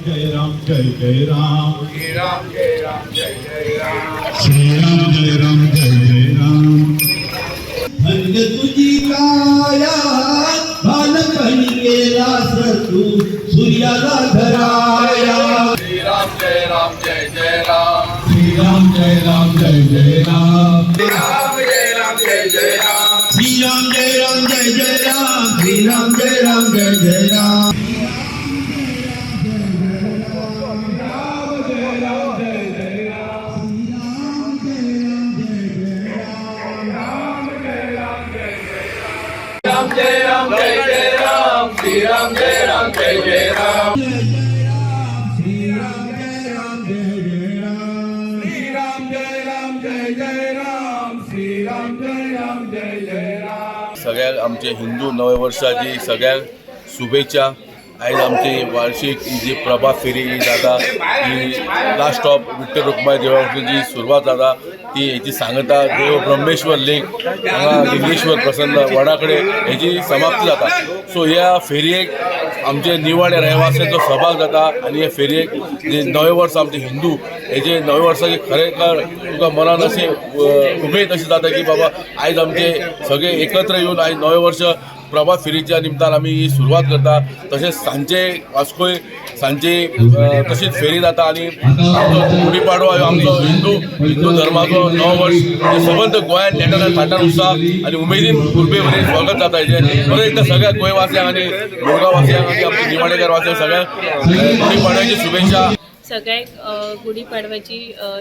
जय राम जय जय राम. श्री राम जय राम जय जय राम. श्रीराम जय राम जय जय राम. भंग तुझी काया, बालपणी केलास तू सूर्याला धराया. श्री राम जय राम जय जय राम. श्रीराम जय राम जय जय राम. राम जय राम जय जय राम. श्रीराम जय राम जय जय राम. श्रीराम जय राम जय जय राम. राम जय राम जय जय राम. श्री राम जय राम जय जय राम. श्रीराम जय राम जय जय राम. श्री राम जय राम जय जय राम. श्री राम जय राम जय जय राम. सगळ्या आमचे हिंदू नव्या वर्साची सगळ्यांक शुभेच्छा. आयज आमची वार्षिक ही जी प्रभात फेरी ही जाता, ही लास्ट स्टॉप विठ्ठल रुक्माई देवळा जी सुरवात जाता, ती हेची सांगता देव ब्रह्मेश्वर लेक हांगा लिंगेश्वर प्रसन्न वडा कडेन हेजी समाप्ती जाता. सो ह्या फेरयेक आमचे निवाडे रहिवाशांचो सहभाग जाता आनी हे फेरयेक जे नवें वर्स आमचे हिंदू हेजे नवे वर्साचे खरें तर तुका मनान अशें उमेद अशी जाता की बाबा आयज आमचे सगळे एकत्र येवन आयज नवें वर्स प्रभात फेरीच्या निमतान आमी ही सुरवात करता. तशेंच सांजे वास्कोय सांजे तशीच फेरी जाता आनी आमचो गुढीपाडवो हो आमचो हिंदू हिंदू धर्माचो नवो वर्स हे सबंद गोंयांत नेटान थाटान उत्साह आनी उमेदीन उर्बे भरीन स्वागत जाता हेजें. परत एकदां सगळ्या गोंयवासियांक आनी मुरगांव वासियांक आनी आमच्या निवाणेकर वासियांक सगळ्यांक गुढीपाडव्याची शुभेच्छा. सगळ्यांक गुढीपाडव्याची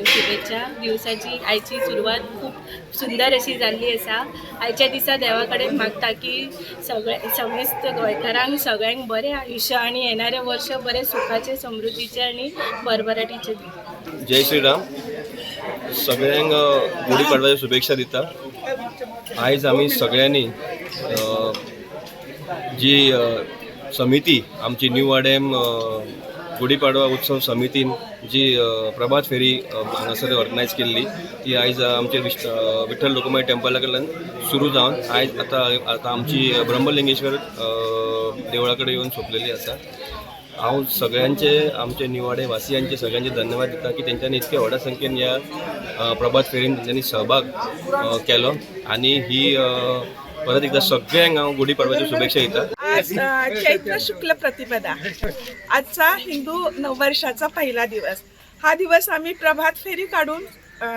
शुभेच्छा. दिवसाची आयची सुरवात खूब सुंदर अशी जाल्ली आसा. आयच्या दिसा देवा कडेन मागता की सगळे समेस्त गोंयकारांक सगळ्यांक बरें आयुश्य आनी येणारें वर्स बरें सुखाचें, समृद्धीचें आनी भरभराटीचें दी. जय श्रीराम. सगळ्यांक गुढीपाडव्याच्या शुभेच्छा दिता. आयज आमी सगळ्यांनी जी समिती आमची न्यू वाडेम गुढीपाडवा उत्सव समितीन जी प्रभात फेरी हांगासर ऑर्गनायज केल्ली, ती आयज आमचे विठ्ठल लोकमाय टेम्पला कडल्यान सुरू जावन आयज आतां आतां आमची ब्रह्मलिंगेश्वर देवळा कडेन येवन सोंपलेली आसा. हांव सगळ्यांचे, आमचे निवाडे वासियांचे सगळ्यांचे धन्यवाद दिता की तेंच्यांनी इतके व्हडा संख्येन ह्या प्रभात फेरीन तेंच्यांनी सहभाग केलो आनी ही परत एकदा सगळ्यांक हांव गुढीपाडव्याच्यो शुभेच्छा दिता. आज चैत्र शुक्ल प्रतिपदा, आजचा हिंदू नववर्षाचा पहिला दिवस. हा दिवस आम्ही प्रभात फेरी काढून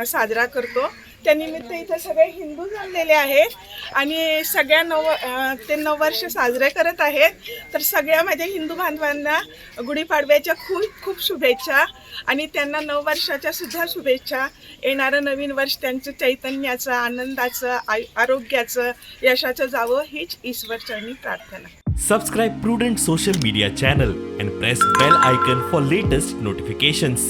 साजरा करतो. त्यानिमित्त इथं सगळे हिंदू जमलेले आहेत आणि सगळ्या ते नववर्ष साजरे करत आहेत. तर सगळ्या माझ्या हिंदू बांधवांना गुढीपाडव्याच्या खूप खूप शुभेच्छा आणि त्यांना नववर्षाच्या सुद्धा शुभेच्छा. येणारं नवीन वर्ष त्यांचं चैतन्याचं, आनंदाचं, आरोग्याचं, यशाचं जावं हीच ईश्वरचरणी प्रार्थना. Subscribe Prudent Social Media channel and press bell icon for latest notifications.